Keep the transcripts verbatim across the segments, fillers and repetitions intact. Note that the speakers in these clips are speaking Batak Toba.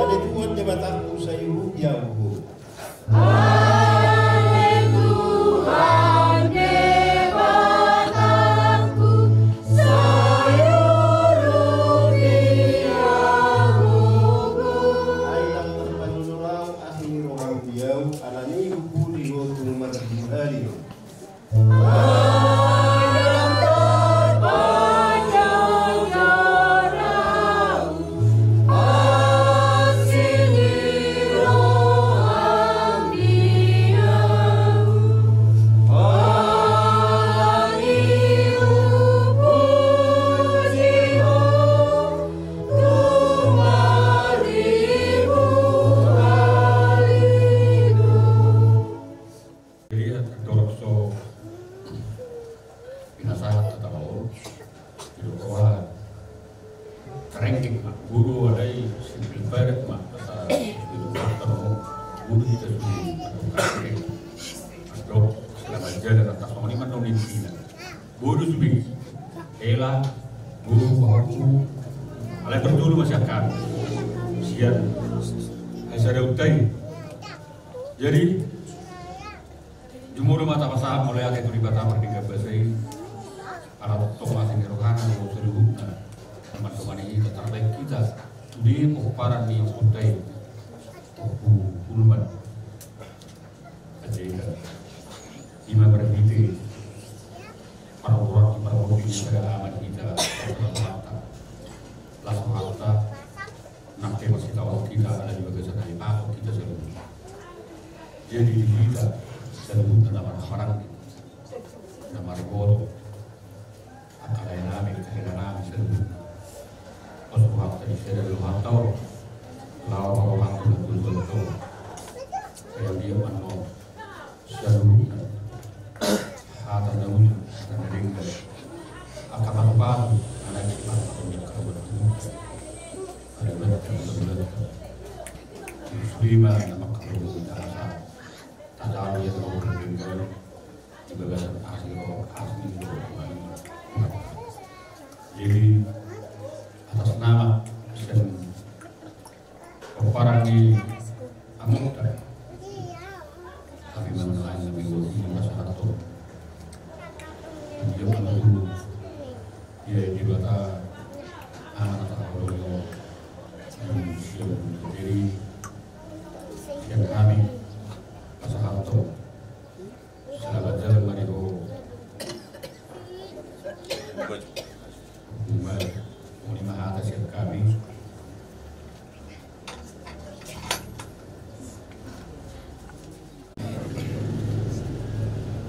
Ale Tuhan Debatangku, sai urupi ahu Ho. Ai lam tarpajojor ahu asi ni roham di ahu, alani hupuji Ho tu marhali-hali on. Jadi, andorang so pinasahat hata on, di roha tarengking ma, boru alai simpel padat ma, asa di roha tarengking, boru hita sude, andorang selama jalan atas songon i ma non intina. Boru sude, hela, boru, pahompu, alai parjolo ma sian hami, sian hasadaonta i. Jadi, jumolo ma tapasahat mauliate tu Debata Pardenggan Basa i, ala tongtong asi ni rohana di saluhutna na mandongani hita, tarbaen hita sude pomparan ni ompunta i, Ompu Hulman Panjaitan. I ma marhite parboruon, parboruon ni sada ama hita, las rohanta. Nang pe masitaon hita ala di bagasan hami, pasu hita saluhutna. Jadi di hita saluhutna na marhahamaranggi, na mariboto, angka lae nami, angka hela nami saluhutna, pos rohanta di sada rohanta on, laho ma rohanta tu jolma on. Sai dia mano saluhutna hata na uli, hata na denggan, angka pasupasu na naeng sipata on di angka dongan tubu, na denggan, na denggan. Sude ma na mangkaholongi hita asa tajalo ia na denggan di bagasan asi ni roha, asi ni roha. Jadi atas nama sian pomparan ni amanta, hami ma na lain na minggu i pasahathon. Dia ma na tubu, ia Debata, anak, anak, anak, anak, anak. Jadi Kami.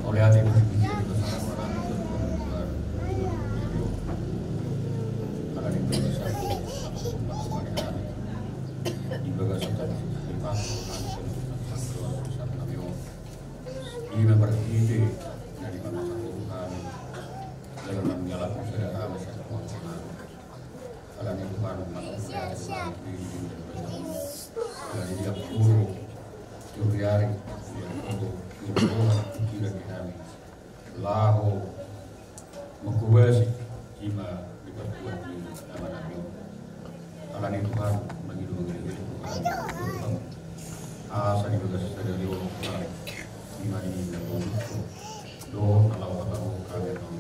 Oleh hati berpikir besar, di bagasan di memberhiti dari mama satu Tuhan dalam menjalankan segala hal. Alani Tuhan, mangkon alani dia guru, juriari, dia guru, guru roha, pikiran di hami. Laho, mengkubasi, ima diperkuat di amanami. Alani Tuhan, mangido mangido Tuhan, Tuhan. Asa di bagas sadari on, Tuhan. Ima di napomuko. Dohot na laho hatamu kami, Tuhan.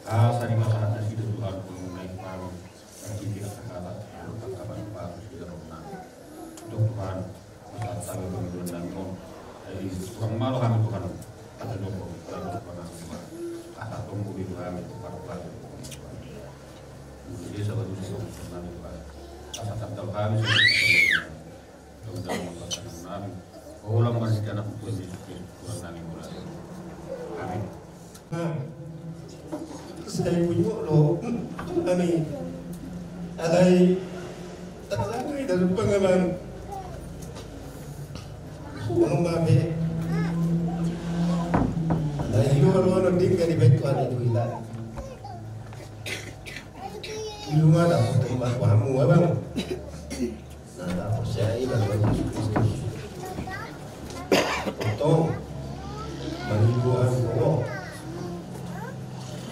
Asa dipasahat nasida Tuhan, pengguna Tuhan, bagi kita sahabat, angka manfaat di dalam nama. Untuk Tuhan, masalah kami pengiduan nami on, jadi kurang malu kami Tuhan, kata doko, kata doko nami Tuhan, kata tunggu di Tuhan, itu paru-paru. Jadi sahabat itu nami Tuhan, kata kata kami, Tuhan, dalam masalah nami, ulang masih anak Tuhan Yesus Kristus, Tuhan nami mulai. Amin. Sai punya lo, kami alai terlalu dari pengaman. Uang mabe. Alai lo lo nanti gak dibantu anak itu hilang. Ilung ada tempat kamu abang. Na tapercaya i ma Tuhan Jesus Kristus. Tong, mangido hami tu ho.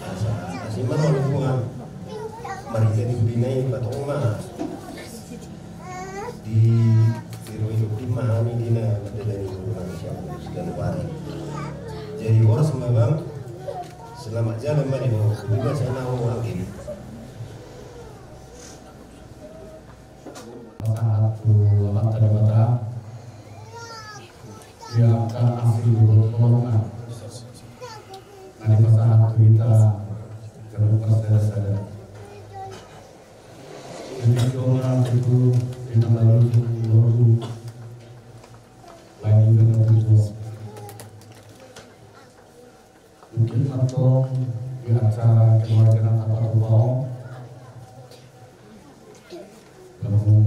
Asa asi ma roha ni Tuhan. Marhite di hudina i patong ma. Di, di roha i ma hami di na mandalani hubungan siap Januari. Jadi horas ma bang. Selamat jalan ma di ho. Juga sana ho angin. Pasahat tu Amanta Debata, di angka asi dohot holongna na dipasahat tu hita ganup marsada-sada. Jadi joma tutu di na lalu tu lain i ganup tutu. Mungkin antong di acara keluarga na tapatupa on, lalu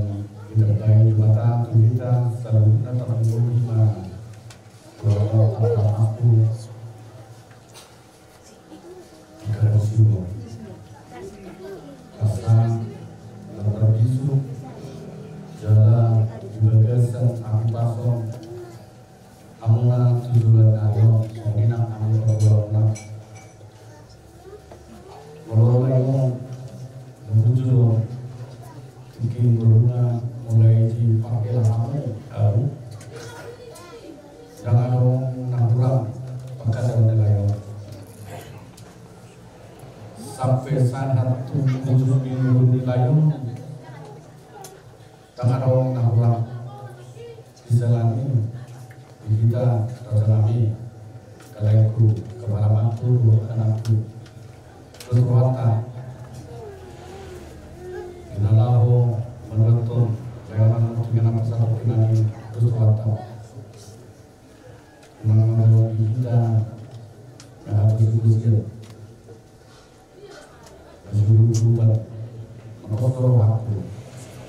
kita bayi mata tu hita saluhutna, tapi ma keluarga tanpa aku. Jika ada suruh pasang dan terbisu jala di bagasan aku pasang. Amuna tu joloan ni ari on, songon i nang amuna tu joloan na. Molo lae on, na bujur on, tingki ngoluna mulai di pangkela hamu, au. Ndang adong na hurang pangkataion ni lae on. Sampe sahat tu bujur ni ngolu ni lae on. Ndang adong na hurang. Di siala ni i, di hita raja nami, kalaengku, kepala mantu, anakku, terus rohanta. Di na laho manuathon layanan untuk menang satu pinani, terus rohanta. Menang di hita na habis usia. Masuruh berubah. Mengkotor waktu.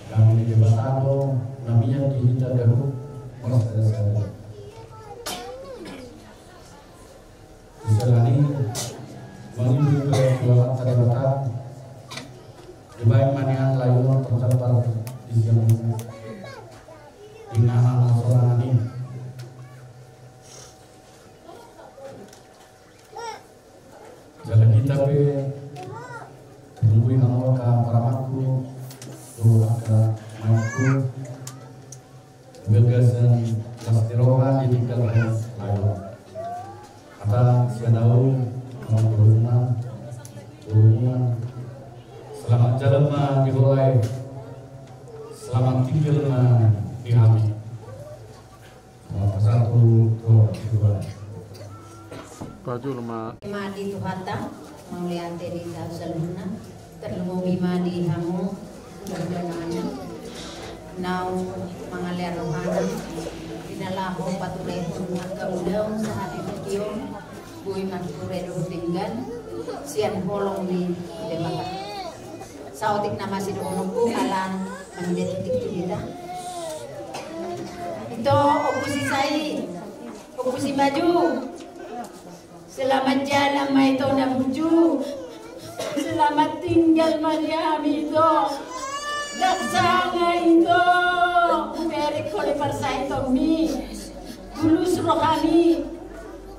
Kami di Batano, namanya di hita garu, marsada-sada. Misalani, mangido juga keluarga tadi mata, dibaik manian lain terdapat di siang ini. Di na sonang ni. Jala hita pe, tunggu i nang angka paramangku, tu angka maengku, bagasan las ni roha di tingkat Pajolo ma. Ma di Tuhanta, mauliate di hita saluhutna, tarlumobi ma di hamu hulahula nami, naung mangalean rohana, di na laho paturehon angka ulaon sahat di tingki on, boi marhite dohot denggan sian holong ni Debata. Saotik nama sidohononku ala manjadi tiktik tu hita. Ito, Ompu si Sai, Ompu si Maju. Selamat jalan ma ito na burju. Selamat tinggal ma di hami ito. Ndang sanga ito. Hubereng ho di parsahitmi. Bulus rohami.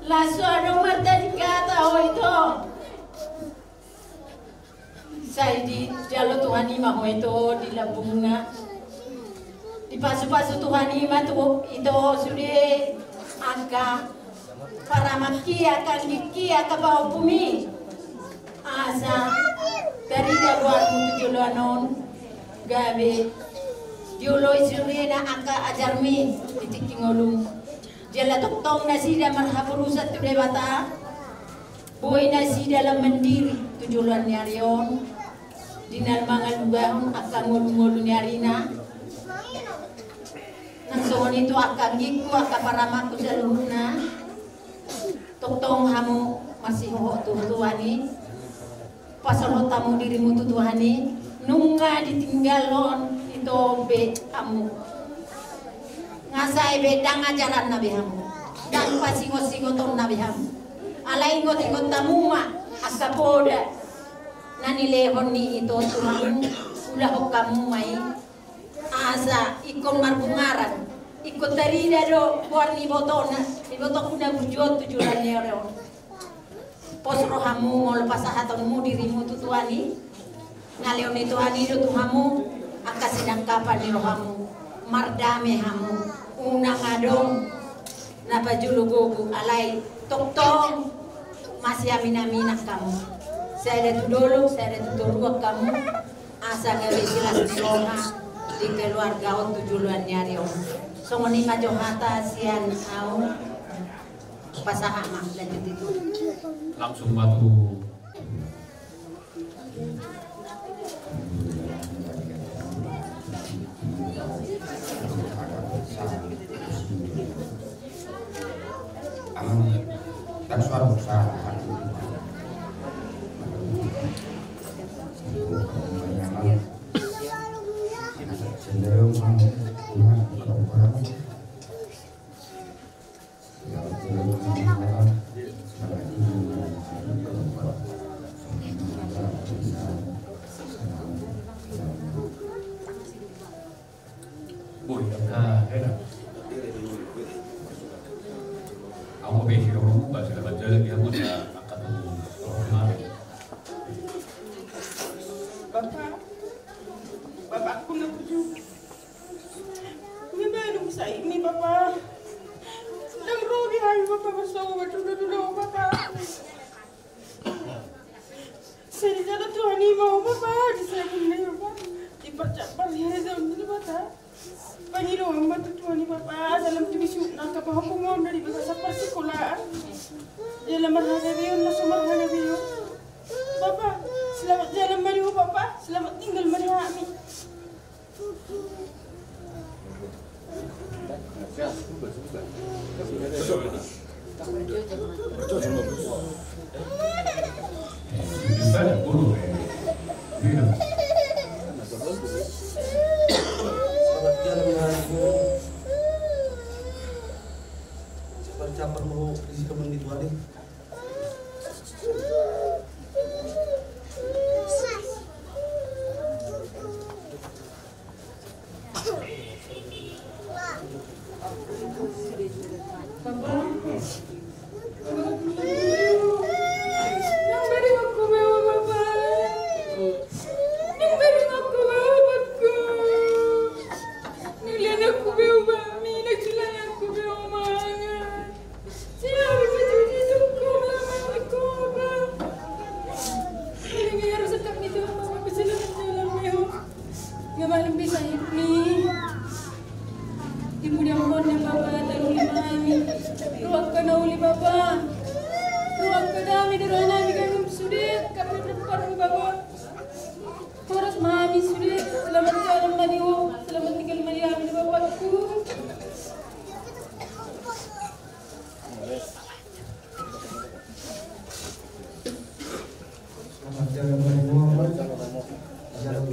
Laos so adong martading hata ho ito. Sai dijalo Tuhan i ma ho ito di lambungna. Dipasupasu Tuhan i ma tu ito sude angka paramangki, angka anggingki, angka pahompumi. Asa tarida goarmu tu joloan on, gabe dioloi sudena angka ajarmi di tingki ngolum. Jala tongtong nasida marhaporusan tu Debata. Boi nasida lam mandiri tu joloan ni ari on, di na mangalugahon angka ngolungolu ni arina. Nang songon i tu angka anggingku, angka paramangku saluhutna. Tongtong hamu marsihohot tu Tuhan i. Pasolhot hamu dirimu tu Tuhan i, nunga ditinggalhon ito be hamu. Nga sai be ndang ajaranna be hamu, ndang pasingotsingotonna be hamu. Alai ingotingot hamu ma angka poda na nilehon ni ito tu hamu, ulahon hamu ma i. Asa ingkon marbungaran, ingkon tarida do goar ni ibotona, ibotongku na burju on tu joloan ni ari on. Pos rohamu molo pasahatonmu dirimu tu Tuhan i. Ngalehon ni Tuhan i do tu hamu angka sinangkapan ni rohamu. Mardame hamu. Unang adong na pajolo gogo, alai tongtong masiaminaminan hamu. Sada tu dolok, sada tu toruan hamu. Asa gabe silas ni roha di keluarga on tu joloan ni ari on. Songon i ma jo hata sian au. Pasahat ma, lanjut itu. Langsung ma tu. Boi, angka hela. Au ma be sidohononku, ba selamat jalan di hamu, angka tu. Bapa, bapakku na burju. Nga baen hamu sai ni, Bapa. Ndang ro di hami, Bapa, marsogot, martunda-tunda, Bapa. Sai dijalo Tuhan i ma ho, Bapa, di sabun ni, Bapa. Diparjambar di harajaon ni Debata. Pangidoan ma tu Tuhan i, Bapa, asa lam tubu suhut nangka pahompum on dari bagasan parsikolaan. Jala marhagabeon, na so marhagabeon. Bapa, selamat jalan ma di ho, Bapa. Selamat tinggal ma di hami. Roha nami ganup sude, kami berempat di bawah. Horas ma hami sude, selamat jalan ma di ho, selamat tinggal ma di hami di bapakku. Selamat jalan ma di ho. Jalan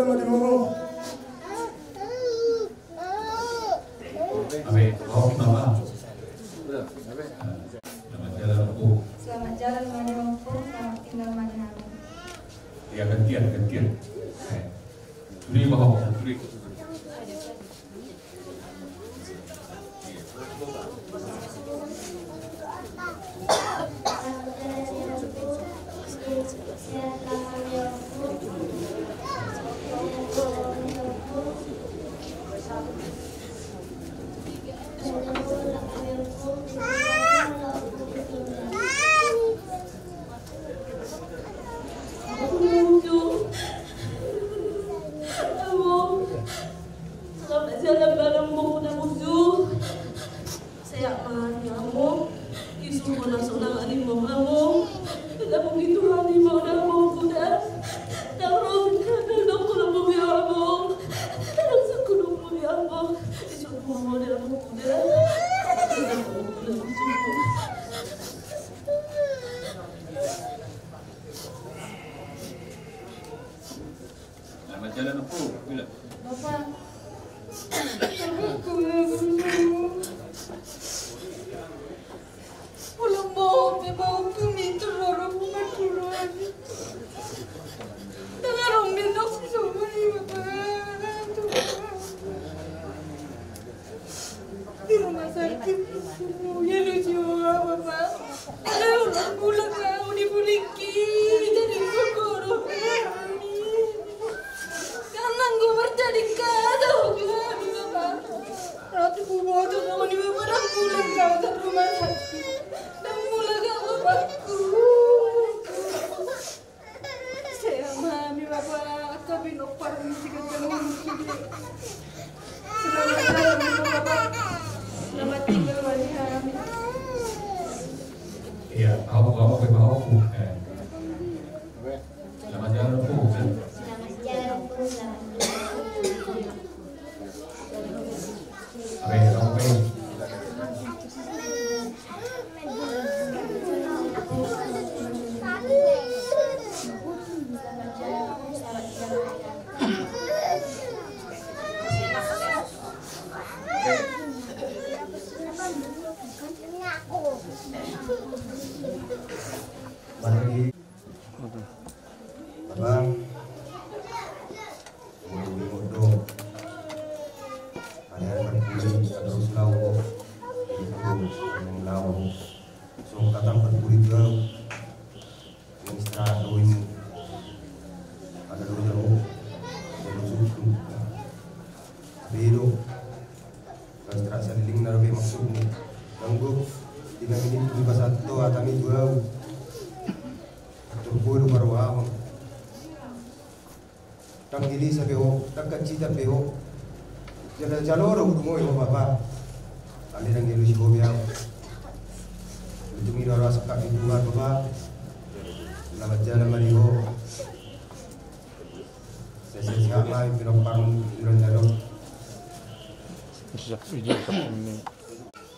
ma di ho. Abe, oh, mama. Selamat jalan, Ompu. Selamat jalan ma di ho, Ompu. Selamat tinggal ma di hami. Ya, gantian, gantian. Eh. Sude ma ho, sude. Selamat jalan ma di ho, Ompu. Sehat ma di hamu. Isuk bona sonang ari ma hamu. Lamung i Tuhan i ma di hamu, Ompu da. Dang ro, dang dongkol hamu di hamu. Dang sangkut hamu di hamu. Isuk bona di hamu, Ompu da. Selamat jalan, Ompu. Bila? Bapak. Ulang mau, dia mau kami terlalu menurun. Tengah rombeng dok, semua ini, Bapak. Di rumah sakit. Ya, lu juga, Bapak. Ada orang pulang, Pak. Udah pulang, Ki. Jadi syukur, Bapak. Karena gue terjadi kacau, Bapak. Ratu, gue mau tuh, mau di Bapak, udah pulang, Pak, ke rumah sakit. Dan pulang, Bapak. Saya mami, Bapak, tapi no permisi ketemu. Selamat jalan, Bapak. Selamat tinggal, wali kami. Iya, aku, aku, aku, aku. Eh. Selamat jalan, Ompu. Selamat jalan, Ompu. Selamat jalan. Abe, abe. Mari. Abang. Molo di modo. Ada yang berpulih, terus lau. Itu, yang lau. So, kadang berpulih juga. Yang istirahat dulu ini. Ada dulu jauh. Ada dulu susu. Tapi itu. Kau istirahat saleleng na dope maksudmu. Nanggo, di nami ni tu di pasahat tu, hata ni tu au. Turbo do baru au. Dang gilisa pe ho, dang kancita pe ho. Jala jalo do hudungoi ho bapa. Alai dang gilisi ho be au. Sangkap di Tuhan, Bapa. Selamat jalan ma di ho. Sehat-sehat ma i pinompar mu di bulan na ro.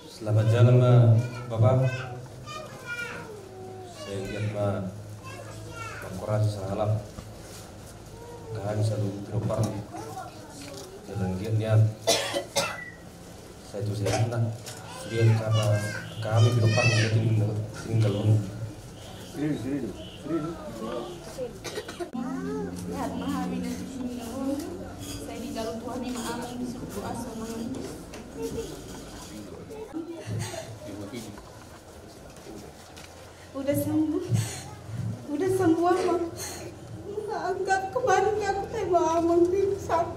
Selamat jalan ma Bapa. Sai anggiat ma mangkorasi sahalak. Angka hami saluhut pinompar mu. Jalan anggiat nian. Sai tu sehatna. Dia kata kami pinompar mu jadi tinggal. Sehat ma hami na tinggal. Sai dijalo Tuhan i ma amang di surgo asa ma. Udah sembuh. Udah sembuh, Amang. Angkat kemarin aku tengok Amang di sana.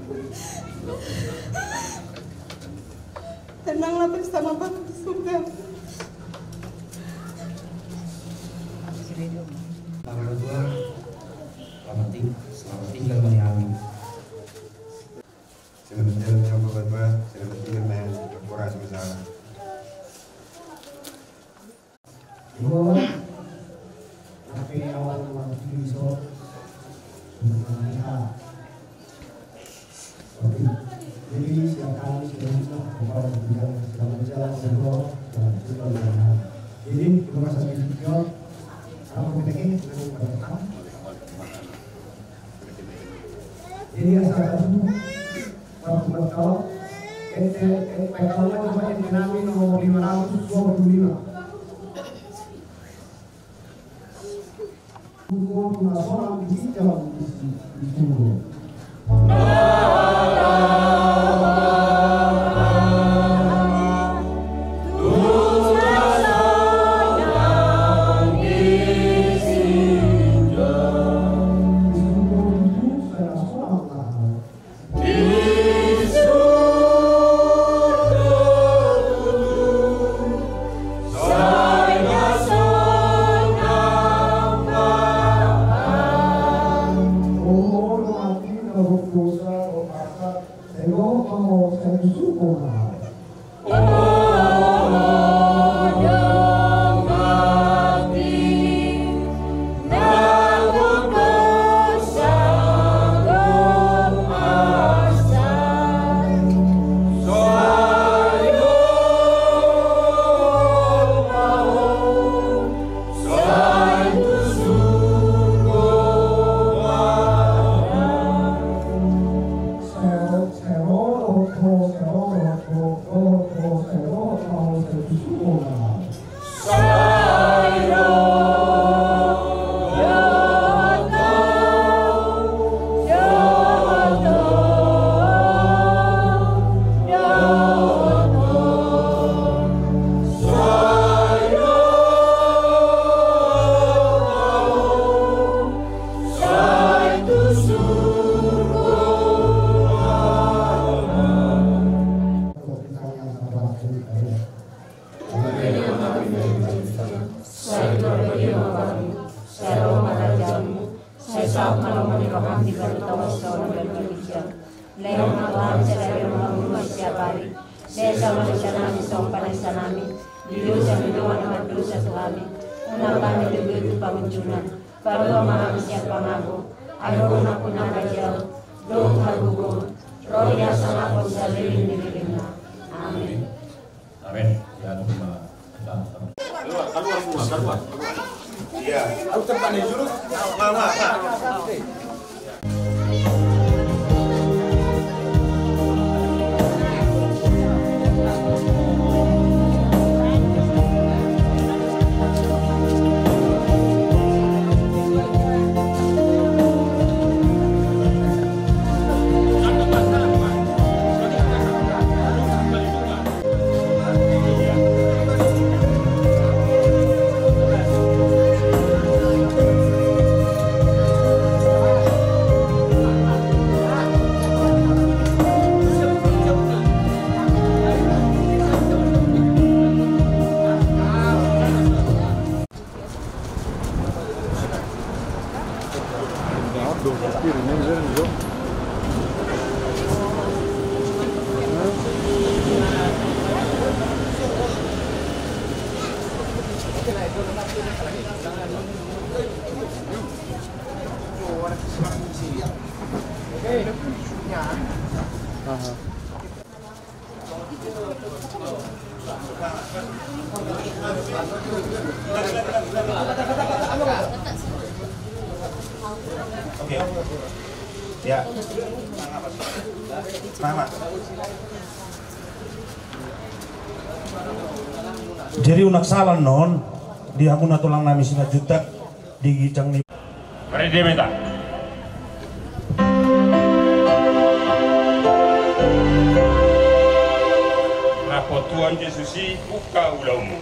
Tenanglah bersama Bapa di surga. Selamat tinggal, selamat tinggal ma di hami. Selamat jalan ma Bapa, selamat tinggal ma. Ampura sahala. Ibu, tapi awal waktu iso, bukan kita. Oke. Jadi silakan, silakan, Bapak, silakan, silakan, silakan. Jadi terima kasih juga. Apa kita ini? Jadi asa satu. Waktu betul, ente, eh, pegangan cuma ente nami nomor lima ratus dua puluh lima. Hukum nasional di jam di sini. Sai saut ma lomo ni roham di ganup taon on songon na di banua ginjang. Lehon ma tu hami sadari on hangoluan siapari ari. Sesa ma dosanami songon panaseannami di dosa ni dongan na mardosa tu hami. Unang hami togihon tu pangunjunan. Palua ma hami sian pangago. Ai Ho do nampuna harajaon dohot hagogoon, ro di hasangapon saleleng ni lelengna. Amen. Amen. Ya, keluar, keluar semua, keluar. Iya. Aku tempat nih, jurus. Mama. Oke. Ya. Mama. Jadi unang sala annon di hamuna tulang nami Simanjuntak di ginjang ni. Marende ma hita. Rap Tuhan Jesus i, buka ulaonmu.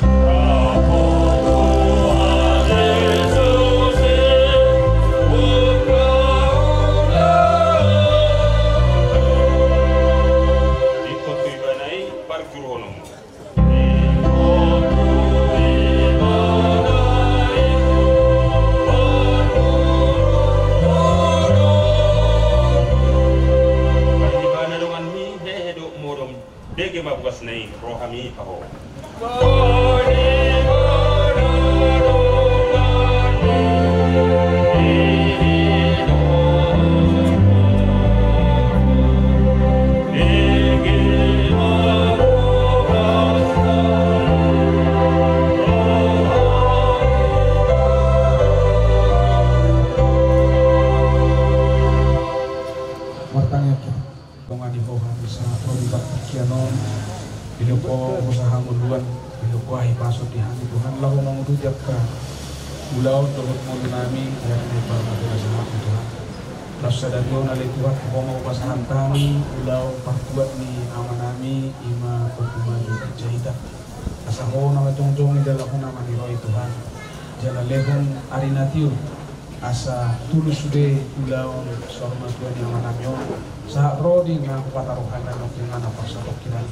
Rap Tuhan Jesus i, buka ulaonmu. Ingkon tu Ibana i parjulhononmu. Dege ma bogasna i, ro hami paho. Martangiang hita. Dongani Ho hami sahat ro di partingkian on. Dilehon Ho hosa hangoluan, dilehon Ho hahipason di hami Tuhan, laho manguduti angka ulaon dohot ngolu nami, di ari na imbaru na sahat i Tuhan. Laos sadari on ale Tuhan, Ho ma hupasahat hami ulaon partuat ni ama nami, i ma Ompu Maju Panjaitan. Asa Ho na manjongjong i dalan na maniroi Tuhan. Jala lehon ari na tio asa tulus sude ulaon saur matua ni ama nami on, sahat ro di na hupataruhon na nongkingan na parsatongkinan.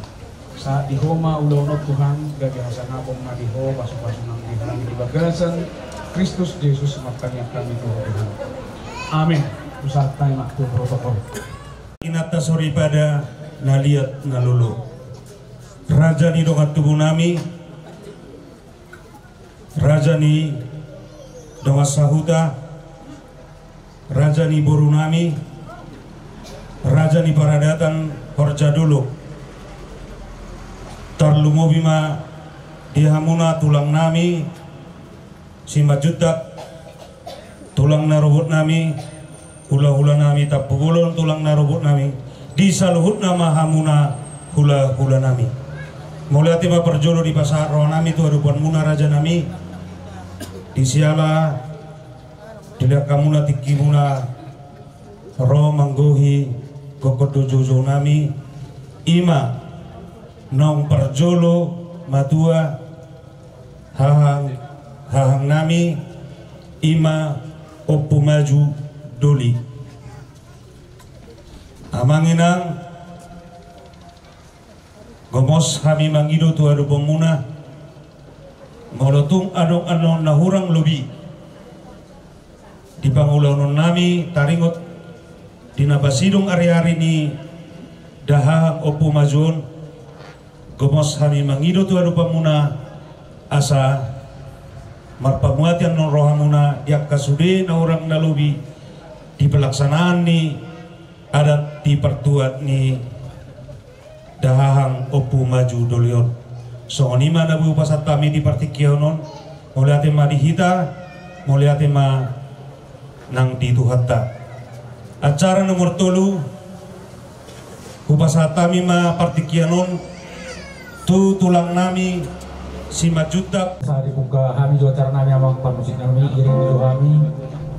Sahat di Ho ma ulaon on Tuhan, gabe hasangapon ma di Ho pasupasu nang di hami di bagasan Kristus Jesus martangiang hami tu Ho Tuhan. Amen. Hupasahat hami ma tu protokol. Inanta soripada na liat na lolo. Raja ni dongan tubu nami, raja ni dongan sahuta, raja ni boru nami, raja ni paradatan horja dolok. Tarlumobi ma di hamuna tulang nami Simanjuntak, tulang na robot nami, hulahula nami Tampubolon, tulang na robot nami, di saluhutna ma hamuna hulahula nami. Mauliate ma parjolo dipasahat roha nami tu adopanmuna raja nami, di siala dilehon hamuna tingkimuna ro manggohi gokhon dohot joujou nami, i ma naung parjolo matua hahang, hahang nami, i ma Ompu Maju Doli. Amang inang, gomos hami mangido tu adopanmuna, molo tung adong annon na hurang lobi di pangulahonon nami taringot di na pasidung ariari ni dahahang Ompu Maju on, gomos hami mangido tu adopanmuna asa marpamuati annon rohamuna di angka sude na hurang na lobi di pelaksanaan ni adat di partuat ni dahahang Ompu Maju Doli on. Songon i ma na boi hupasahat hami di partingkian on. Mauliate ma di hita, mauliate ma nang di Tuhanta. Acara nomor tolu, hupasahat hami ma partingkian on tu tulang nami Simanjuntak. Sahat dibuka hami jo acara nami, amang parmusik nami, iring jo hami.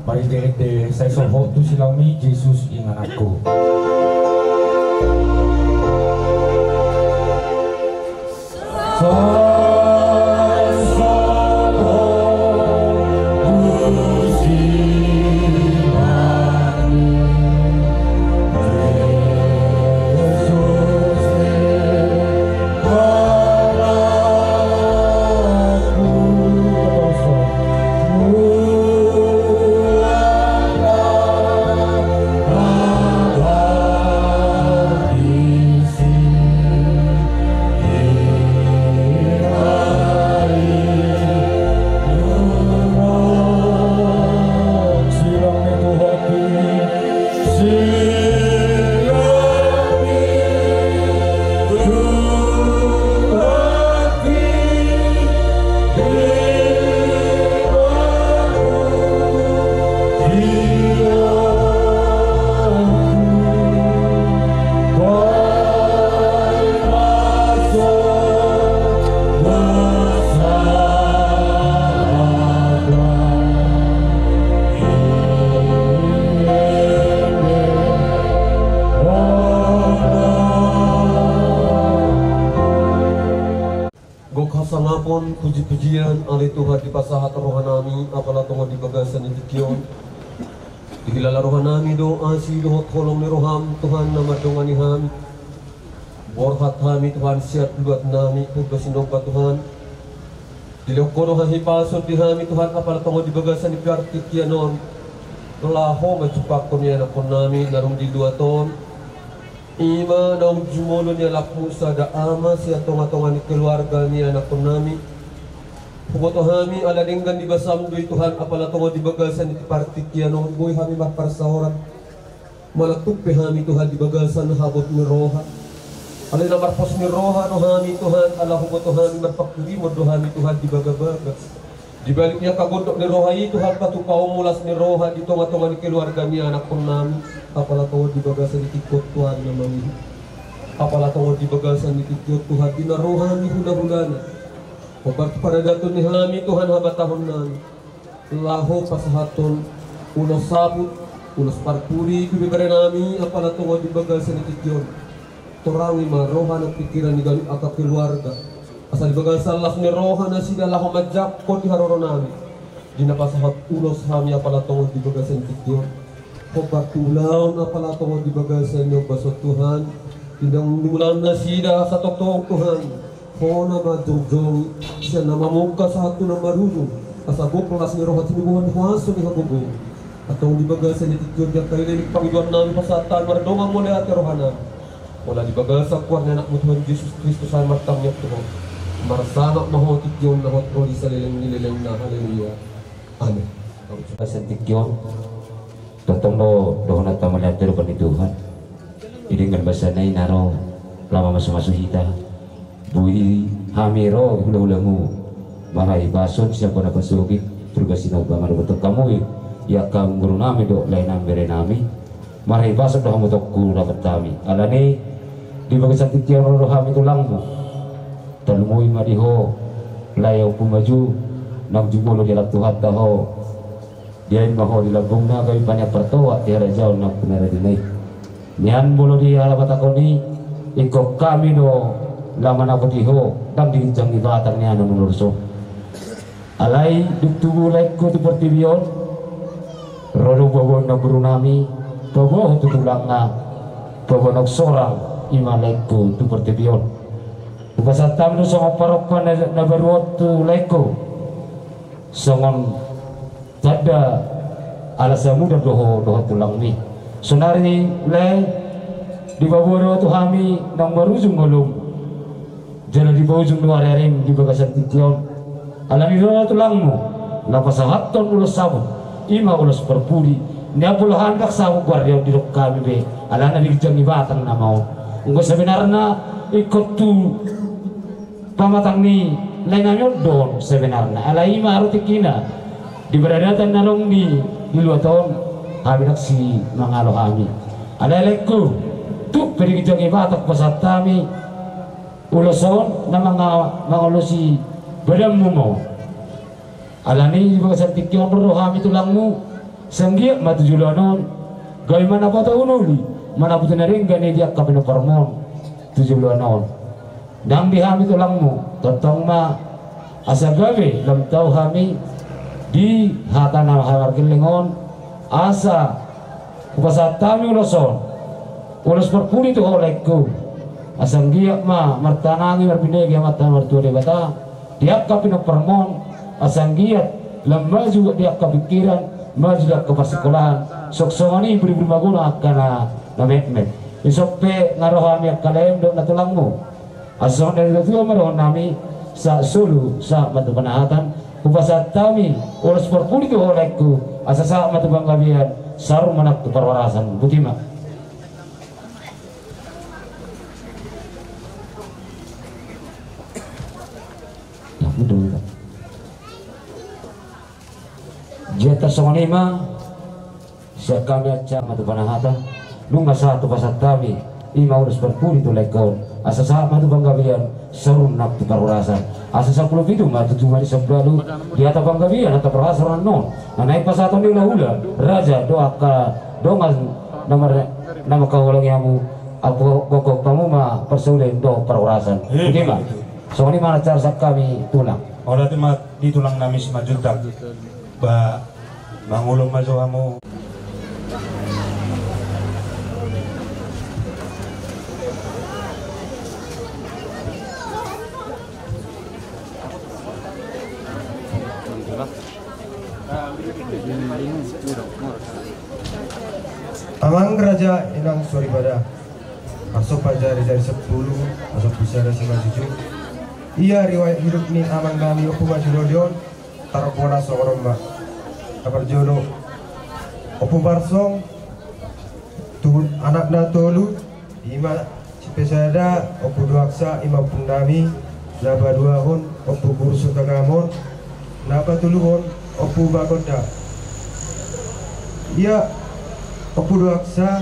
Marende-ende sai sohot tu silami, Jesus ingananku. Hasangapon puji-pujian ale Tuhan dipasahat rohanami apala tongon di bagasan ni tingki on. Dihilala rohanami do asi dohot holong ni roham Tuhan na mandongani hami. Borhat hami Tuhan siat luat nami purba sinomba Tuhan. Dilehon Ho do hahipason di hami Tuhan apala tongon di bagasan ni partingkian on. Laho manjumpangkon ianakhon nami na dung di luat on. Ima naung jumolo ni alakmu sada ama sian tonga-tonga ni keluarga ni anakhon nami. Huboto hami ala denggan ni basam do i Tuhan apala tongon di bagasan ni partingkian on boi hami marparsaoran. Manang tung pe hami Tuhan di bagasan habot ni roha. Alai na marpos ni roha do hami Tuhan ala huboto hami marpangkirimon do hami Tuhan di bagabaga. Di balik ni angka gondok ni roha i Tuhan patupaonmu las ni roha di tonga-tonga ni keluarga ni anakhon nami. Apala tongon di bagasan ni tingki on Tuhan na mangihut. Apala tongon di bagasan ni tingki on Tuhan di na roha ni hula-hulana. Hombar tu paradaton ni hami Tuhan habatahon nami. Laho pasahathon ulos saput ulos parpudi tu bebere nami apala tongon di bagasan ni tingki on. Torangi ma roha nang pingkiran ni ganup angka keluarga. Asa di bagasan las ni roha nasida laho manjangkon di haroro nami. Di na pasahat ulos hami apala tongon di bagasan ni tingki on. Hombar tu ulaon apala tongon di bagasan ni ombas on Tuhan. Di na ulaon nasida asa tongtong Tuhan. Ho na manjongjongi sian na mamungka sahat tu na marujung. Asa gok las ni roha tinubuhon huaso ni hagogoon. Antong di bagasan ni tingki on di angka ileleng pangidoan nami pasahat hami mardongan mauliate roha nami. Ala di bagasan goar ni anakmu Tuhan Jesus Kristus hami martangiang tu Ho. Marsangap ma Ho tingki on na hot ro di saleleng ni lelengna. Haleluya. Amin. Bagasan tingki on. Tongtong do dohononta mauliate tu Tuhan. Di denggan basana i na ro laho mamasu-masu hita. Boi hami ro hula-hulamu. Marhahipason sian bona pasogit purba sinomba mandohot hamu i. Ia hamu guru nami dohot lae nami bere nami. Marhahipason do hamu tongtong dapot hami. Alani di bagasan tingki on ro do hami tulangmu. Tarlumobi ma di ho lae Ompu Maju. Naung jumolo di alam Tuhanta ho. Diain ma ho di lambungna gabe panean partoak di harajaon na pinaradi na i. Nian molo di halak Batak on i ingkon hami do laho manapoti ho ndang di ginjang ni batang ni anak na ulos on. Alai dung tubu laengku tu portibi on ro do paboaon na guru nami paboa ho tu tulangna paboa naung sorang ima laengku tu portibi on. Hupasahat hami do songon parompa na baru on tu laengku. Songon tanda ala samudar do ho dohot tulangmi. Sonari lae dipaboa do tu hami naung marujung ngolum. Jala dipaujung do ari-arim di bagasan tingki on. Alani ro tulangmu laho pasahathon ulos saput ima ulos parpudi. Nian molo hami ndang saput goar ni on didok hami be alana di ginjang ni batang nama on. Anggo sebenarna ingkon tu pamatang ni lae nami on do on sebenarna. Alai ima ro tingkina di paradatan na adong di luat on hami ndang simangalo hami. Alai laengku tung pe di ginjang ni batang pasahat hami ulos on na mangalosi badanmu ma on. Alani di bagasan tingki on ro do hami tulangmu. Sai anggiat ma tu joloan on gabe manapothon uli manapothon na denggan i di angka pinomparmon tu joloan on. Nang di hami tulangmu tongtong ma asa gabe lam tau hami di hata na hamargelleng on asa hupasahat hami ulos on ulos parpudi tu ho laengku. Asa anggiat ma martanangi marbinege Amanta na martua Debata di angka pinomparmon asa anggiat lam maju di angka pingkiran maju di angka parsingkolaan. Songon i buri-buri maguna angka na metmet. Dison pe nga ro hami angka laem dohot na tulangmu. Asa songon na nidok ni natuatua ma dohonon nami sahat solu sahat ma tu panahatan. Hupasahat hami ulos parpudi tu ho laengku asa sahat ma tu panggabean saur ma nang tu parhorasan. Botima. Jala songon i ma sian hami sahat ma tu panahatan. Nunga sahat hupasahat hami ima ulos parpudi tu laengkon asa sahat ma tu panggabean saur nang tu parhorasan. Asa sampulu pitu ma tu jumadi sambalu di hata panggabean hata parhorasan annon na naeng pasahaton ni hulahula raja dohot angka dongan na mangkaholongi hamu. Anggo gokhon hamu ma parsaulian dohot parhorasan. Botima. Songon i ma na carsak hami tulang. Olo, ate ma di tulang nami Simanjuntak. Ba, mangulon ma jo hamu. Amang raja, inang soripada, parsomba jari-jari sampulu, parsomba sada simanjujung. Ia riwayat hidup ni amang nami Ompu Majunoli on, tarpona songon on ma. Na parjolo, Ompu Barsong, tu anakna tolu, ima sipesada Ompu Doaksa, ima ompung nami, na paduahon Ompu Guru Sutagamon, na patoluhon Ompu Bagonda. Ia Ompu Doaksa,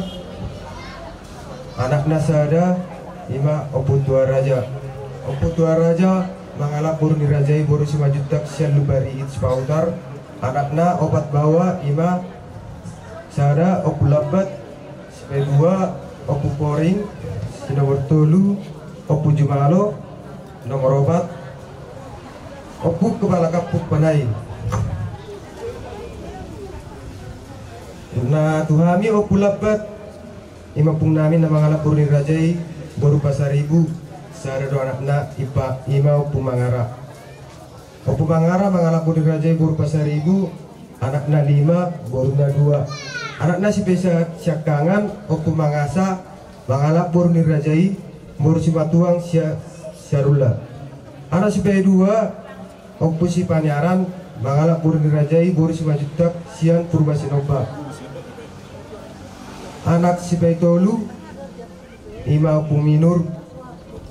anakna sada, ima Ompu Tuaraja. Ompu Tuaraja mangalap boru ni raja i boru Simanjuntak sian Lumban Rigit Sipahutar. Anakna opat baoa, ima sada Ompu Lambat, sipaidua Ompu Poring, si nomor tolu Ompu Jumalo, nomor opat Ompu Kepala Kampung Panai. Na tu hami Ompu Lambat, ima ompung nami na mangalap boru ni raja i boru Pasaribu, sada do anakna, ima Ompu Mangara. Ompu Mangara mangalap boru ni raja i boru Pasaribu, anakna lima, boruna dua. Anakna sipesa siangkangan Ompu Mangasa mangalap boru ni raja i boru Simatuang sia-, Siarulla. Anak sipaidua Ompu Sipaniaran mangalap boru ni raja i boru Simanjuntak sian Purba Sinomba. Anak sipaitolu ima Ompu Minur,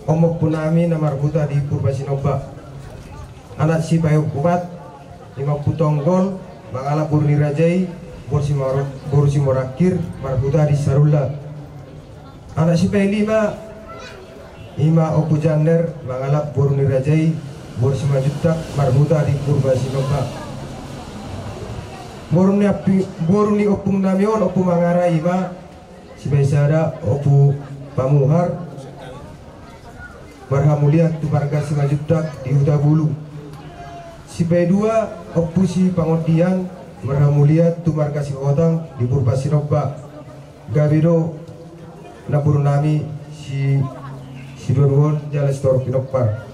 ompung nami na marhuta di Purba Sinomba. Anak sipaiopat ima Ompu Tonggol mangalap boru ni raja i boru Simor-, boru Simorangkir marhuta di Sarulla. Anak sipailima ima Ompu Janner mangalap boru ni raja i boru Simanjuntak marhuta di Purba Sinomba. Boru ni ampi-, boru ni ompung nami on Ompu Mangara ima sipaisada Ompu Pamuhar marhamulian tu marga Simanjuntak di Hutabulu. Sipaidua Ompu Sipangondian marhamulian tu marga Sihotang di Purba Sinomba. Gabe do namboru nami si, siduaduahon jala sitorop pinompar.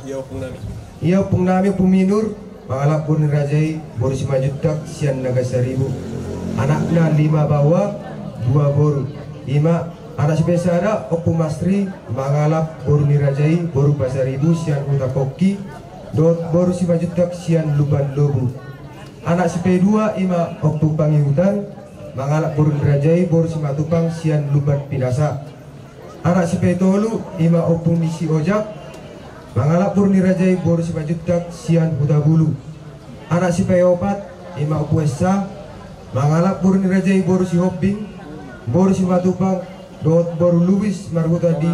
Ia ompung nami. Ia ompung nami Ompu Minur mangalap boru ni raja i boru Simanjuntak sian Nagasaribu. Anakna lima baoa, dua boru. Ima anak sipaisada Ompu Masri mangalap boru ni raja i boru Pasaribu sian Huta Pongki, dohot boru Simanjuntak sian Lumban Lobu. Anak sipaidua ima Ompu Pangihutan mangalap boru ni raja i boru Simatupang sian Lumban Pinasa. Anak sipaitolu ima Ompu ni si Ojak mangalap boru ni raja i boru Simanjuntak sian Hutabulu. Anak sipaiopat ima Ompu Essa mangalap boru ni raja i boru Sihombing, boru Simatupang, dohot boru Lubis marhuta di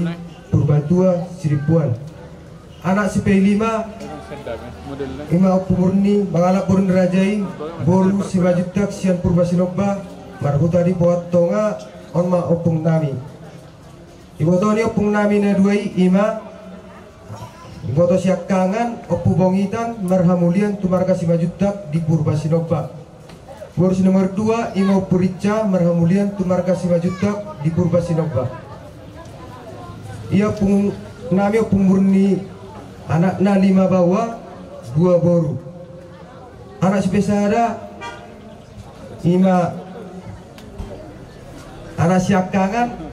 Purbatua Sidimpuan. Anak sipailima ima Ompu Murni mangalap boru ni raja i boru Simanjuntak sian Purba Sinomba marhuta di Pohat Tonga. On ma ompung nami. Iboto ni ompung nami na dua i ima iboto siangkangan Ompu Bongitan marhamulian tu marga Simanjuntak di Purba Sinomba. Boru si nomor dua ima Ompu Rica marhamulian tu marga Simanjuntak di Purba Sinomba. Ia ompung nami Ompu Murni anakna lima baoa, dua boru. Anak sipaisada ima anak siangkangan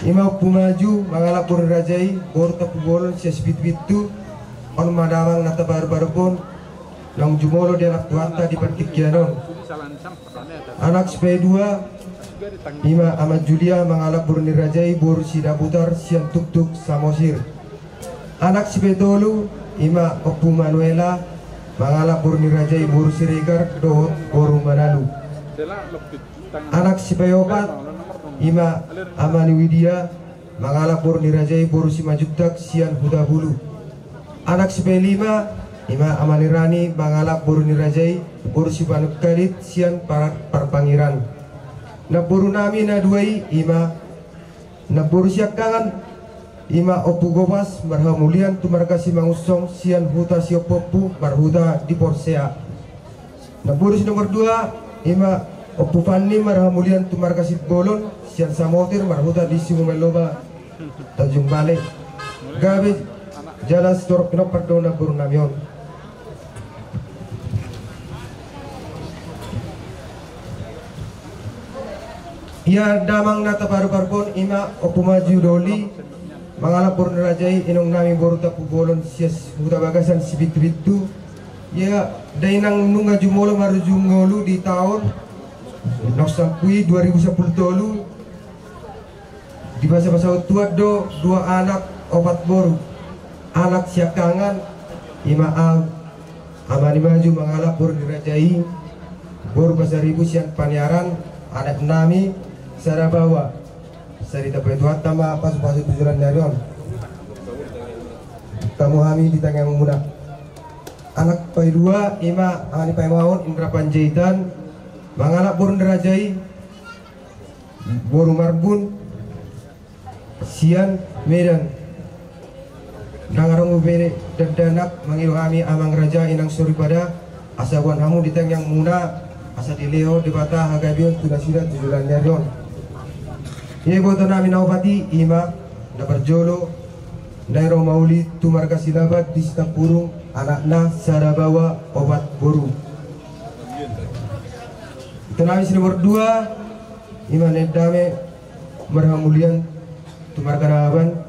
ima Ompu Maju mangalap boru ni raja i boru Tampubolon sian Sipitupintu. On ma damang na taparbaru on naung jumolo dialap Tuhanta di partingkian on. Anak sipaidua ima Ama Julia mangalap boru ni raja i boru Sidabutar sian Tuktuk Samosir. Anak sipaitolu ima Ompu Manuela mangalap boru ni raja i boru Siregar dohot boru Manalu. Anak sipaiopat ima Ama ni Widia mangalap boru ni raja i boru Simanjuntak sian Hutabulu. Anak sipailima Ima ama ni Rani mangalap boru ni raja i, boru Sipanungkalit sian Par-, Parpangeran. Namboru nami na dua i, ima namboru siangkangan, ima Ompu Gopas marhamulian tu marga Simangunsong sian huta Siompuompu marhuta di Porsea. Namboru si nomor dua, ima Ompu Fanni marhamulian tu marga Simbolon sian Samosir marhuta di Simumelloba Tanjung Balai. Gabe jala sitorop pinompar do namboru nami on. Ia damang na taparuparuhon ima Ompu Maju Doli mangalap boru ni raja i, inong nami boru Tampubolon sian huta bagasan Sibitubintu. Ia dainang nunga jumolo marujung ngolu di taon naung salpu i dua ribu sampulu tolu. Dibasabasahon Tuhan do dua anak opat boru. Anak siangkangan ima au, ama ni Maju mangalap boru ni raja i, boru Pasaribu sian Paniaran, anak nami sada baoa. Sai ditambai Tuhanta ma pasupasu tu joloan ni ari on. Tamu hami di tangiangmuna. Anak paidua ima ama ni Paimaon Indra Panjaitan mangalap boru ni raja i, boru Marbun sian Medan. Ndang adong be dakdanak mangido hami amang raja inang soripada, asa boan hamu di tangiangmuna, asa dilehon Debata hagabeon tu nasida tu joloan ni ari on. Ia iboto nami na opat i ima na parjolo Nai Romauli tu marga Silaban di Sitampurung, anakna sada baoa opat boru. Iboto nami si nomor dua ima Nai Dame marhamulian tu marga Nababan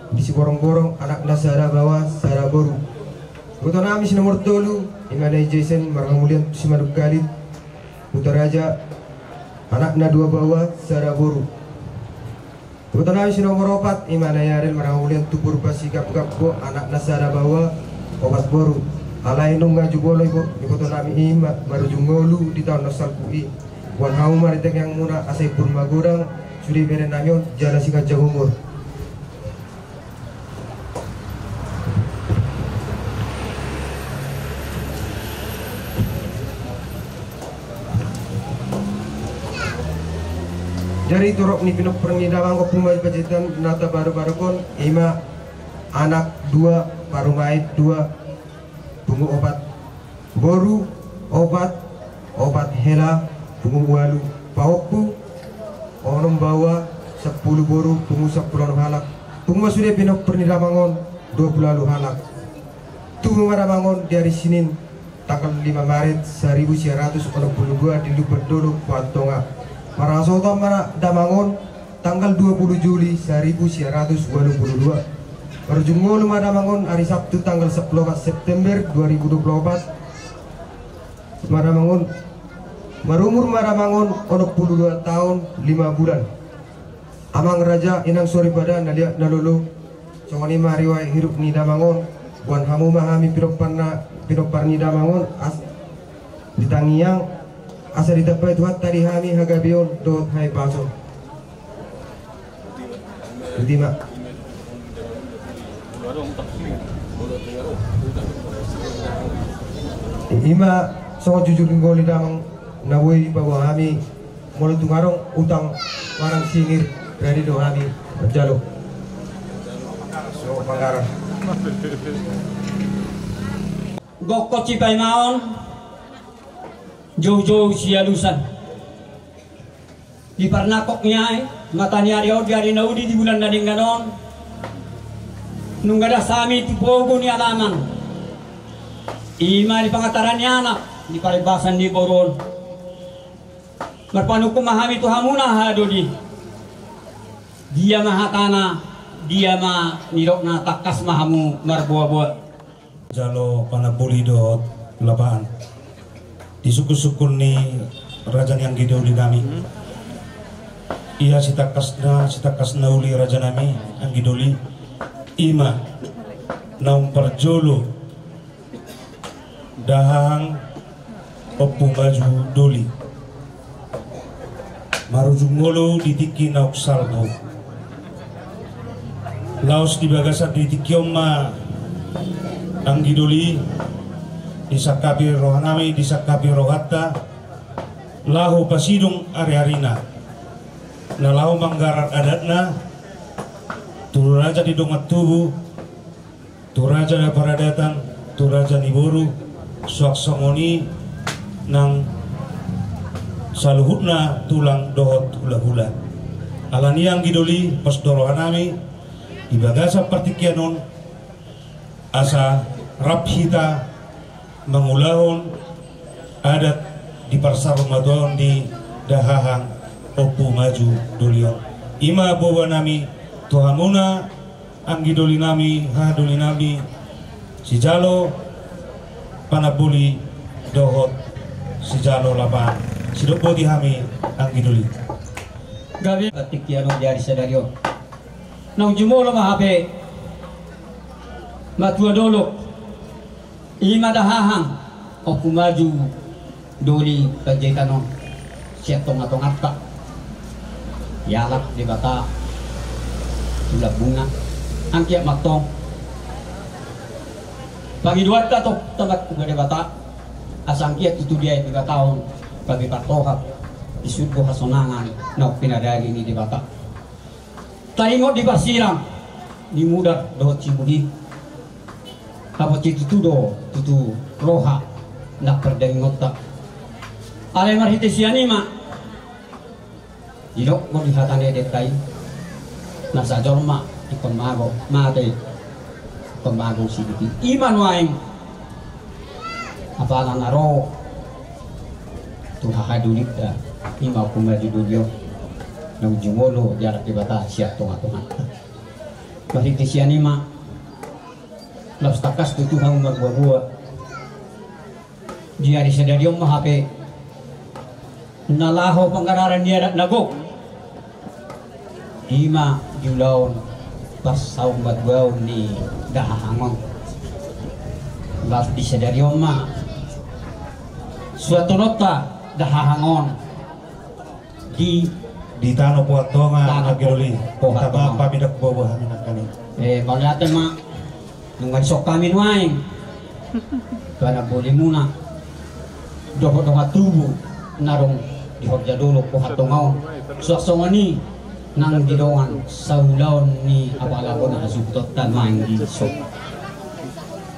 di Siborongborong, anakna sada baoa sada boru. Iboto nami si nomor tolu ima Nai Jason marhamulian tu Simanungkalit, Kutaraja, anakna dua baoa sada boru. Iboto nami si nomor opat ima Nai Ariel marhamulian tu Purba Sigapgapgo, anakna sada baoa opat boru. Alai nunga jumolo ibo-, iboto nami i ma-, marujung ngolu di taon naung salpu i. Boan hamu ma di tangiangmuna asa imbur magodang sude bere nami on jala siganjang umur. Jadi torop ni pinompar ni damang Ompu Maju Panjaitan na taparuparuhon ima anak dua, parumaen dua, pungu opat, boru opat, opat hela, pungu ualu, pahompu onom baoa, sampulu boru, pungu sampulu onom halak. Pungu ma sude pinompar ni damang on dua pulu ualu halak. Tubu ma damang on di ari Senin tanggal lima Maret saribu sia ratus onom pulu dua di Lumban Dolok, Pohuan Tonga. Marhasohotan ma damang on tanggal dua pulu Juli saribu sia ratus ualu pulu dua. Marujung ngolu ma damang on ari Sabtu tanggal sampulu opat September dua ribu dua pulu opat. Ma damang on, marumur ma damang on onom pulu dua taon lima bulan. Amang raja, inang soripada na liat na lolo, songon i ma riwayat hidup ni damang on. Boan hamu ma hami pinomparna, pinompar ni damang on, as-, di tangiang, asa ditambai Tuhanta di hami hagabeon dohot hahipason. Ima. Ima songon jujur ni ngolu ni damang na boi dipaboa hami. Molo tung adong utang manang singir, radi do hami manjalo. So, Panggaran. Gokkon sipaimaon, joujou sialusan. Di parnangkok ni ari, mata ni ari on di ari na uli di bulan na denggan on, nunga das hami tu pogu ni alaman. Ima di pangantaran ni anak, di parbasan ni boru on. Marpanungkun ma hami tu hamuna, haha doli. Dia ma hatana, dia ma nidokna, tangkas ma hamu marboaboa. Jalo panamboli dohot lapaan. Di sungkunsungkun ni raja ni anggi doli nami. Ia sitangkasna, sitangkasna uli raja nami anggi doli. Ima naung parjolo dahahang Ompu Maju Doli. Marujung ngolu di tingki naung salpu. Laos di bagasan di tingki on ma anggi doli, Disangkapi rohanami, disangkapi rohanta, laho pasidung ari-arina, na laho manggarar adatna, tu raja ni dongan tubu, tu raja na paradatan, tu raja ni boru, suang songon i nang saluhutna tulang dohot hula-hula. Alani i anggi doli, pos do rohanami di bagasan partingkian on, asa rap hita mangulahon adat di parsarumatuaon ni dahahang Ompu Maju Doli on. I ma boanami tu hamuna anggi dolinami, haha dolinami, sijalo panamboli dohot sijalo lapangan. Sidok boti hami anggi doli. Gabe partingkian on di ari sadari on. Naung jumolo ma hape matua dolok, i ma dahahang Ompu Maju Doli Panjaitan on sian tonga-tonganta. Dialap Debata tu lambungna. Anggiat ma tong pangidoanta tu Ompunta Martua Debata, asa anggiat tutu diae Debata on gabe partohap di surgo hasonangan naung pinadari ni Debata. Taringot di parsirang ni mudar dohot sibuhi, hape tutu do tutu roha nang pardagingonta. Alai marhite sian i ma didok do di hata ni dengka i, na sajolma ingkon mago, mate ingkon mago sibuhi. I ma nuaeng apala na ro tu hahadolinta, i ma Ompu Maju Doli on, naung jumolo dialap Debata sian tonga-tonganta. Marhite sian i ma laos tangkas tutu hamu marboa-boa. Di ari sadari on ma hape na laho pangararan ni adat na gok, i ma di ulaon parsaurmatuaon ni dahahang on. Laos di sadari on ma suanhononta dahahang on di, di tano Pohatonga, tano anggi doli. Pohatonga. Tama pamidok bobo hami nangkaning. Eh, mauliate ma. Nunga dison hami nuaeng panambolimuna dohot dongan tubu na adong di horja dolok Pohatonga on, suang songon i nang di dongan saulaon ni apala bona hasuhutonta nuaeng dison.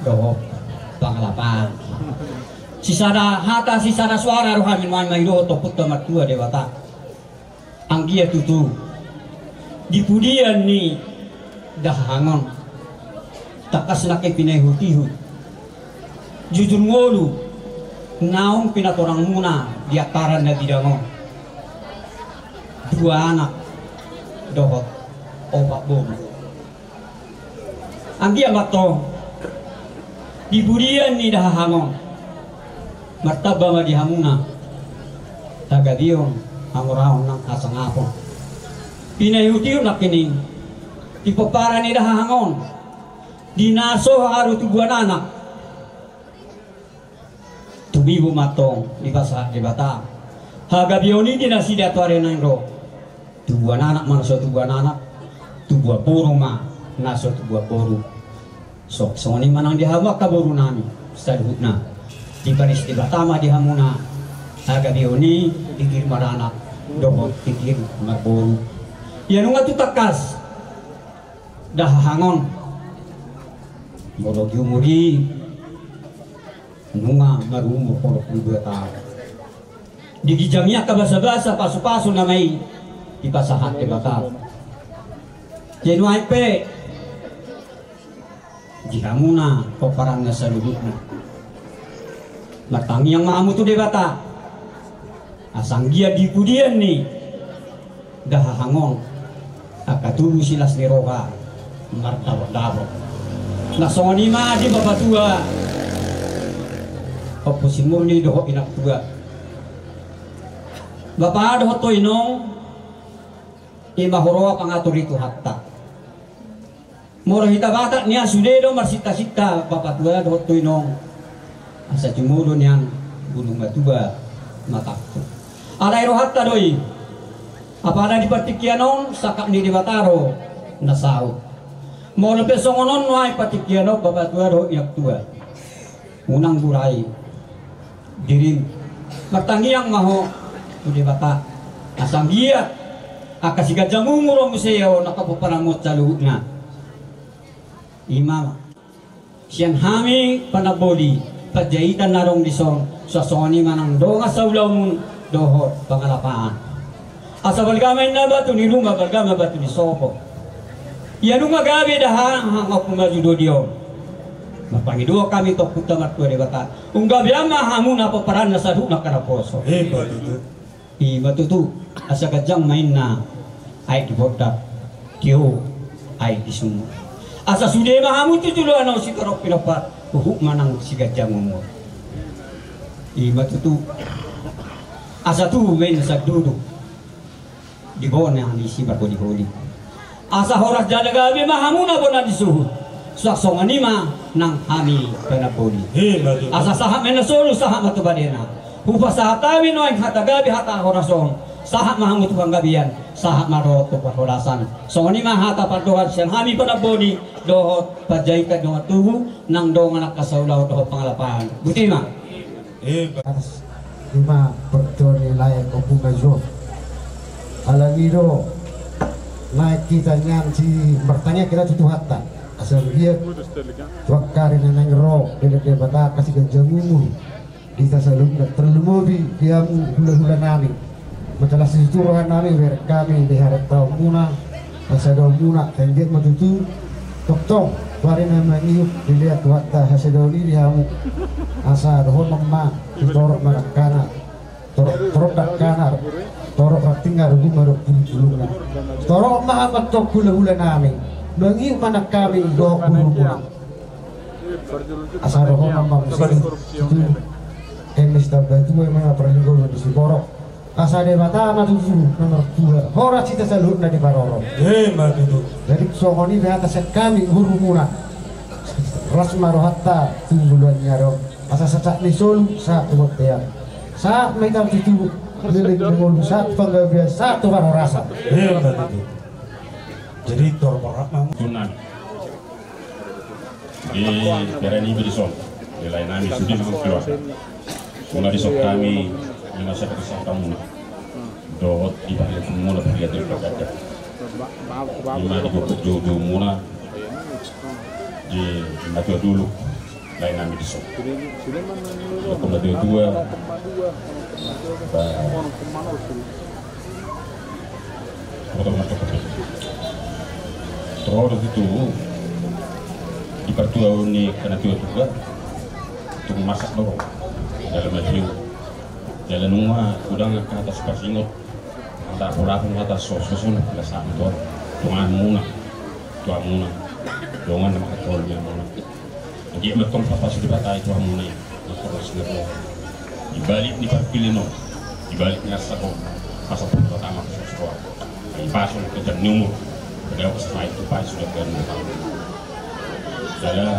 Dohot pangalapaan. Sisada hata, sisada suara do hami nuaeng mangido tu Ompunta Martua Debata. Anggiat tutu di pudian ni dahahang on tangkas nangkin pinaihut-ihut, jujur ngolu naung pinatorangmuna di angka na bidang on, dua anak dohot opat boru. Anggiat ma tong di pudian ni dahahang on martamba ma di hamuna hagabeon, hamoraon nang hasangapon. Pinaihut-ihut nangkining di pomparan ni dahahang on di na so haru tubuan anak. Tumibu ma tong dipasahat Debata hagabeon i di nasida tu ari na naeng ro. Tubuan anak ma na so tubuan anak, tubuan boru ma na so tubuan boru. So, songon i ma nang di hamu angka borunami saluhutna. Dipanis Debata ma di hamuna hagabeon i, titir maranak dohot titir marboru. Ia nunga tu tangkas dahahang on molo di umur i nunga marumur onom pulu dua taon. Di ginjang i angka basa-basa pasu-pasu nama i dipasahat Debata. Jadi nuaeng pe di hamuna pomparanna saluhutna, martangiang ma hamu tu Debata asa anggiat di pudian ni dahahang on angka tubu silas ni roha mardapot-dapot. Na songon i ma di bapatua Ompu Simurni dohot inangtua. Bapa dohot ho inong, i ma huroha pangatur ni Tuhanta. Molo hita Batak nian sude do marsinta-sinta bapatua dohot ho inong, asa jumolo nian bulung matua matangku. Alai rohanta do i. Apala di partingkian on sangkap ni Debata do na saut. Molo pe songon on nuaeng partingkian on bapatua dohot inangtua, Unang gurai dirim. Martangiang ma ho tu Debata asa anggiat angka siganjang umur on muse on angka pomparanmu saluhutna. Ima ma sian hami Panamboli, Panjaitan na adong dison, suang songon i ma nang dongan saulaonmu dohot pangalapaan. Asa balga ma inna batu ni ruma, balga ma batu ni sopo. Ia nunga gabe da hahang Ompu Majudodi on. Marpangidoan hami tu Ompunta Martua Debata, umgabean ma hamuna pomparanna saluhutna angka naposo. Ima tutu. Ima tutu. Asa ganjang ma inna aek di bondak, tio aek di sumur. Asa sude ma hamu tu joloan on sitorop pinompar, huhut ma nang siganjang umur. Ima tutu. Asa tubu ma inna sandudu di bona ni simarholiholi. Asa horas jala gabe ma hamuna bona ni suhut. Suang songon i ma nang hami Panamboli. Ima tutu. Asa sahat ma inna solu, sahat ma tu badena. Hupasahat hami nuaeng hata gabe, hata horas on. Sahat ma hamu tu panggabean, sahat ma dohot tu parhorasan. Songon i ma hata pandohan sian hami Panamboli dohot Panjaitan, dongan tubu nang dongan angka saulaon dohot pangalapaan. Botima. Atas ima partua ni lae Ompu Majo. Alani do naeng hita nian si martangiang hita tu Tuhanta. Asa dia tu angka ari na naeng ro, dilehon Debata angka siganjang umur di hita saluhutna, tarlumobi di hamu hulahula nami. Matalas situtu roha nami, bereng hami di harajaon muna, pasadohon muna, anggiat ma tutu tongtong tu ari na mangihut dilehon Tuhanta hasadahon i di hamu. Asa dohonon ma, torop ma dangkana, torop, torop dangkana, torop rantingna, rugu ma dohot bulung-bulungna. Torop ma hamu antong hulahula nami, mangihut ma nang hami dohot boru muna. Asa dohonon ma muse tu M S Tambatua, ima parlinggoman di Siborok. Asa Debata ma tutu na martua, horas hita saluhutna diparorot. Ima tutu. Jadi songon i pe hata sian hami boru muna. Las ma rohanta tu joloan ni ari on. Asa sahat ni solu sahat tu bontean. Sahat ma hita tutu leleng ni ngolu, sahat tu panggabean, sahat tu parhorasan. Ima tutu. Jadi torop ma hamu. Tunan. Di daerah ni Bidison, di lae nami sude ma keluarga. Mula dison hami, ima sada kesang tamuna. Dohot di parian muna, parian dari keluarga. Ima di gokut jojo muna, di matua dulu, lae nami dison. Gokut matua dua, ba, Ro do tutu di partuaon ni angka na tua-tua, tung masak do. Jala mahiu. Jala nunga godang angka hata sipasingot, hata porapun, hata sososon, jala sahat tu dongan muna, tu hamuna, dongan na mangkaholongi hamuna. Anggiat ma tong pasu-pasu Debata i tu hamuna i, na torus ni roha. Di balik ni parpillion on, di balik ni arsak on, pasu-pasu Debata ma pasu-pasu roha. Ai pasu ni ganjang ni umur, padahal pasu-pasu tu pasu ni ganjang ni umur. Jala,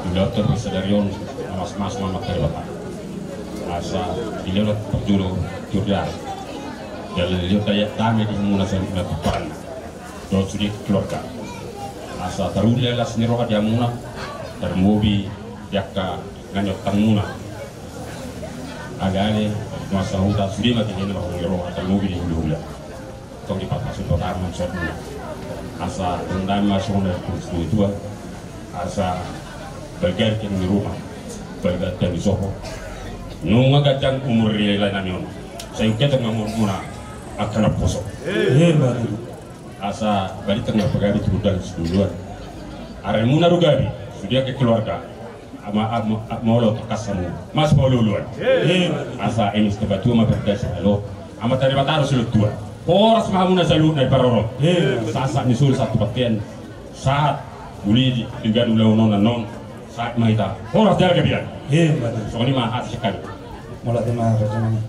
di laut terus sadari on, na mas-mas ma Amanta Debata. Asa, dilehon parjolo, tiur di ari. Jala dilehon dame di hamuna saluhutna tu paranna. Dohot sude keluarga. Asa taruli las ni roha di hamuna, tarlumobi di angka na niontangmuna. Ale-ale, nuaeng sahuta, sude ma keheheon marhongkon ni roha, tarlumobi di hula-hula. Tong dipasu-pasu Debata ma saluhutna. Asa, tong dame ma songon na tua-tua. Asa, balga di tiang ni ruma. Balga di tiang ni sopo. Nunga ganjang umur ni lae nami on. Sai huketeng ma umurmuna angka naposo. Ima tutu. Asa balintang ma pagabe tu gondang sidohonon. Arimuna do gabe, sude angka keluarga. Ama, ama, ama olo tangkas hamu. Mas paolo-oloan. Asa M S Tambatua ma pardasi alo. Amanta Debata do silehon tua. Horas ma hamuna saluhutna diparorot. Sahat-sahat ni solu sahat tu bontean. Sahat muli di, di ganup ulaon on annon. Sahat ma hita. Horas jala gabe. Songon i ma hata sian hami. Mauliate ma raja nami.